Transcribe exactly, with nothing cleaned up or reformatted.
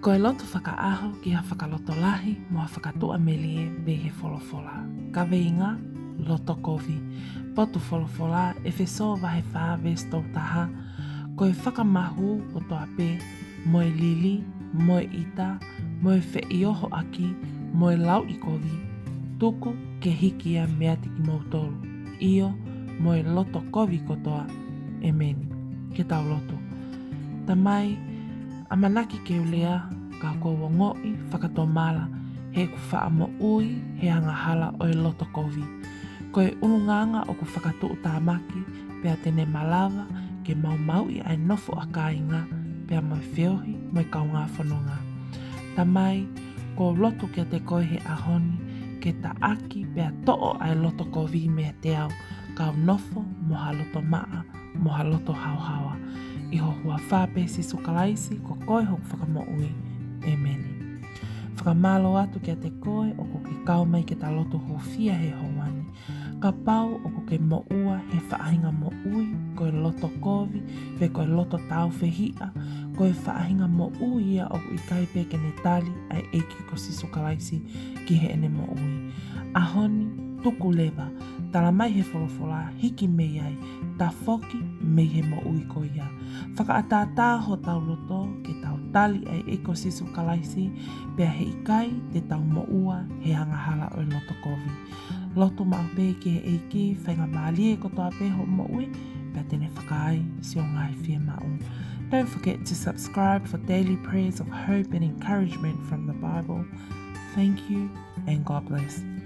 Ko e lotu fakaʻaho ki ha fakalotolahi mo ha fakatuʻamelie mei he folofola. Kaveinga: loto kovi. Potu folofola: ʻEfesō vahe fā veesi tolu taha. Ko e fakamahū kotoa pē, mo e lili, mo e ʻita, mo e feʻiohoʻaki, mo e lauʻikovi, tuku ke hiki ia meiate kimoutolu, ʻio, mo e loto kovi kotoa. ʻEmeni. Ke tau lotu. Tamai, ʻamanaki ke u lea, ka ʻoku ou ongoʻi fakatomala heʻeku faʻa moʻui he angahala ʻo e loto kovi. Ko e ʻulungaanga ʻoku fakatuʻutāmaki, pea te ne malava ke maumauʻi ʻa e nofo ʻa kāinga, pea mo e feohi mo e kaungā fononga. Tamai, ʻoku ou lotu kiate koe he ʻaho ni, ke taʻaki pea toʻo ʻa e loto kovi meiate au, kau nofo mo ha loto maʻa, mo ha loto haohaoa. ʻI ho huafa pē, Sīsū Kalaisi, ko koe hoku Fakamoʻui. ʻEmeni. Fakamālō atu kiate koe ʻoku ke kau mai ke ta lotu hūfia he houa ni. Kapau ʻoku ke moʻua he faʻahinga moʻui ko e loto kovi, pe ko e loto tāufehiʻa, ko e faʻahinga moʻui ia ʻoku ʻikai pē ke ne tali ʻa e ʻEiki ko Sīsū Kalaisi ki heʻene moʻui. ʻAho ni, tuku leva, tala mai he folofola, hiki mei ai, tafoki mei he moʻui ko ia. Fakaʻataʻatā hotau loto ke tau tali ʻa e ʻEiki ko Sīsū Kalaisi, pea heʻikai te tau moʻua he angahala ʻo e loto kovi. Lotu maʻu pē ki he ʻEiki, faingamālie kotoa pē hoʻo moʻui, pea te ne fakaai siʻo ngaahi fiemaʻu. Don't forget to subscribe for daily prayers of hope and encouragement from the Bible. Thank you and God bless.